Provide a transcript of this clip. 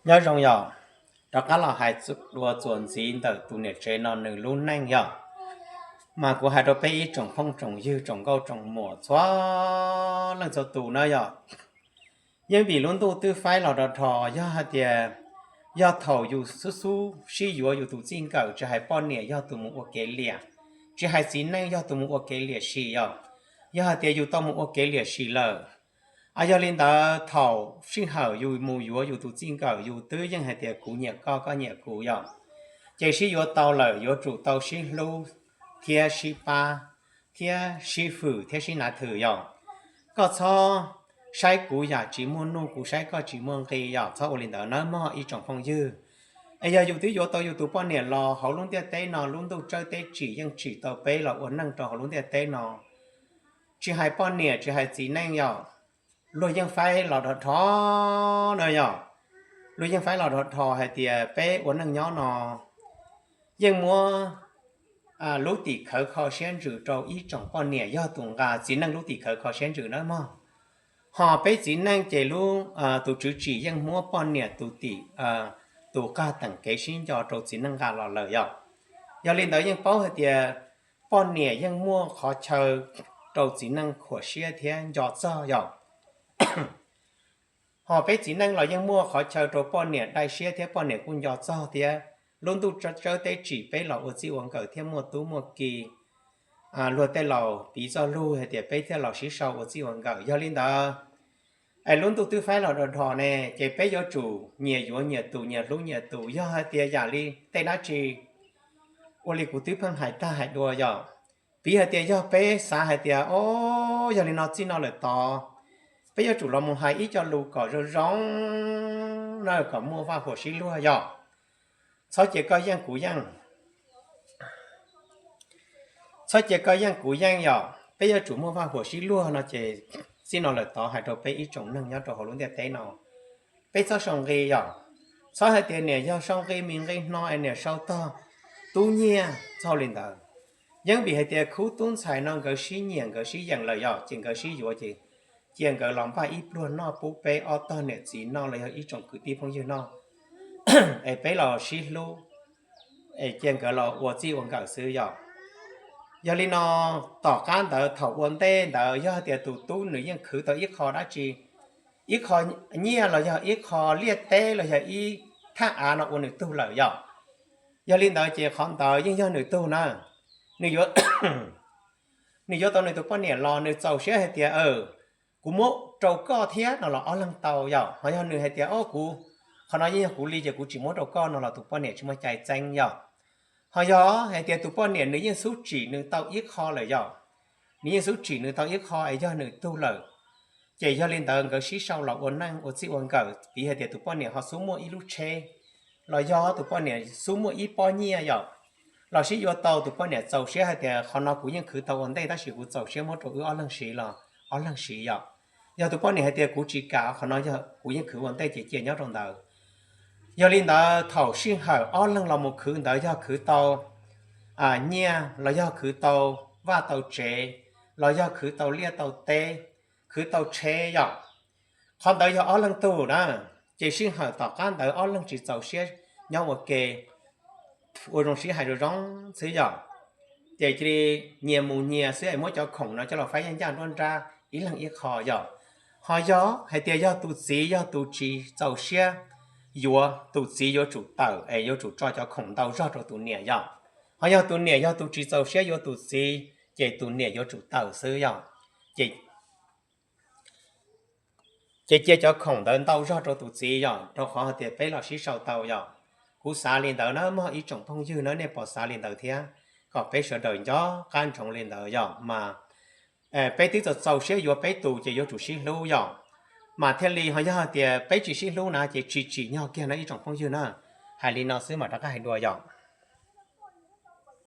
Nyob zoo yog, rov qab los hais dua txuas ntxiv ntawm tus niam tsev no nws lub neej yog, mas kuv hais rau peb ib tsoom phooj tsoom ywg tsoom nkauj tsoom muam txhua leej txhua tus na yog, yeej vim lub ntuj twb faib los rau rho, yog hais tias yog thaum yus xub xub sib yuav yus tus txij nkawm, tsis hais poj niam yog tus mus ua kev liam, tsis hais txiv neej yog tus mus ua kev liam sim yog, yog hais tias yus tau mus ua kev liam sim lawm, yog li ntawd thaum sij hawm yus mus yuav yus tus txij nkawm yus twb yeej hais tias kuv nyiam koj, koj nyiam kuv yog, ces sib yuav tau lawm yuav tsum tau sib hlub thiab sib pab thiab sib fwm thiab sib nav thwm yog. Koj txhob saib kuv yam tsis muaj nuj, kuv saib koj tsis muaj nqi yog, txhob ua li ntawd nawb mog ib tsoom phooj ywg. Es yog yus twb yuav tau yus tus poj niam los hauv lub ntiaj teb no lub ntuj tsawb teb tsim yeej tsim tau peb los ua neej rau hauv lub ntiaj teb no, tsis hais poj niam tsis hais txiv neej yog, luag yeej faib los rho rho na yog, luag yeej faib los rho rho hais tias peb ua neej nyob no yeej muab lub tim khawv kho siab ntsws rau ib tsoom poj niam yog tus nqa, txiv neej lub tim khawv kho siab ntsws nawb mog. Ho peb txiv neej ces lub, tus tswv tsim yeej muab poj niam tus tim, tus qag teem kev sib nco rau txiv neej nqa los lawm yog. Yog li ntawd yeej paub hais tias poj niam yeej muaj qhov chaw rau txiv neej khuam siab thiab nco txog yog. Ho peb txiv neej los yeej muaj qhov chaw rau poj niam dai siab thiab poj niam kuj nco txog thiab. Lub ntuj tsawb teb tsim peb los ua txij ua nkawm thiab muaj tub muaj ki, luag tej laus piv txoj lug hais tias peb thiaj los sib sau ua txij ua nkawm. Yog li ntawd, es lub ntuj twb faib los rho rho ne, ces peb yuav tsum nyias yuav nyias tus, nyias hlub nyias tus. Yog hais tias yam li tej dab tsi, ua li kuv twb pheej hais tag hais dua yog, piv hais tias yog peb xav hais tias o, yog li no txij no lawm tod, peb yuav tsum los mus hais ib co lus kom zoo zoo na, kom muaj vaj huam sib luag yog. Txhob cia koj yeej kuv yeej, txhob cia koj yeej kuv yeej yog, peb yuav tsum muaj vaj huam sib luag no ces txij no lawm tod hais rau peb ib tsoom neeg nyob rau hauv lub ntiaj teb no, peb txhob sau nqi yog. Txhob hais tias niam yog sau nqi mis nqi hno es niam sau tog tub nyiag, txhob li ntawd. Yeej vim hais tias khub tub ntxhais no nkawd sib nyiam nkawd sib yeem lawm yog, ces nkawd sib yuav ces cia nkawd los npaj ib pluag noj pub peb ob tog niam txiv noj los yog ib tsoom kwv tij phooj ywg noj, es peb los sib hlub, es cia nkawd los ua txij ua nkawm xwb yog. Yog li no, tom qab ntawd thaum ua ntej ntawd yog hais tias tus tub nws yeej khwv tau ib qho dab tsi, ib qho nyiaj los yog ib qho liaj teb los yog ib thaj av no ua nws tug lawm yog. Yog li ntawd ces qhov ntawd yeej yog nws tug na. Nws yuav, nws yuav tau nws tus poj niam los nws txaus siab hais tias kuv muab rau koj thiab no los ob leeg tau yog. Ho yog nws hais tias o kuv, qhov no yeej yog kuv li ces kuv tsis muab rau koj no los tus poj niam tsis muaj cai txeeb yog. Ho yog hais tias tus poj niam nws yeej xub tsim nws tau ib qho lawm yog, nws yeej xub tsim nws tau ib qho es yog nws tug lawm, ces yog li ntawd nkawd sib sau los ua neej ua txij ua nkawm, piv hais tias tus poj niam ho xub muaj ib lub tsheb, los yog tus poj niam xub muaj ib pob nyiaj yog, los sib yuav tau, tus poj niam txaus siab hais tias qhov no kuv yeej khwv tau ua ntej tab sis kuv txaus siab muab rau wb ob leeg siv los ob leeg siv yog. Yog tus poj niam hais tias kuv tsis kam, qhov no yog kuv yeej khwv ua ntej ces cia nyob rau ntawd. Yog li ntawd thaum sij hawm ob leeg los mus khwv ntawd yog khwv tau nyiaj los yog khwv tau vaj tau tsev, los yog khwv tau liaj tau teb, khwv tau tsheb yog, qhov ntawd yog ob leeg tug na. Ces sij hawm tom qab ntawd ob leeg tsis txaus siab nyob ua ke, ua zoo sib hais zoo zoo xwb yog, ces cia li nyias mus nyias xwb es muab cov khoom no coj los faib ncaj ncaj nruab nrab ib leeg ib qho yog. Ho yog hais tias yog tus txiv yog tus tsis txaus siab yuav, tus txiv yuav tsum tawm es yuav tsum tso cov khoom ntau zog rau tus niam yog. Ho yog tus niam yog tus tsis txaus siab yuav tus txiv, ces tus niam yuav tsum tawm xwb yog. Ces cia cov khoom ntawd ntau zog rau tus txiv yog, rau qhov hais tias peb los sib sau tau yog. Kuv xav li ntawd na mog ib tsoom phooj ywg na, nej puas xav li ntawd thiab? Kom peb sawv daws nco qab ntsoov li ntawd yog mas, peb twb txaus txaus siab yuav peb tus ces yuav tsum sib hlub yog, mas thiaj li, ho yog hais tias peb tsis sib hlub na ces tsis tsim nyog kiag no ib tsoom phooj ywg na. Hais li no xwb mam rov qab hais dua yog.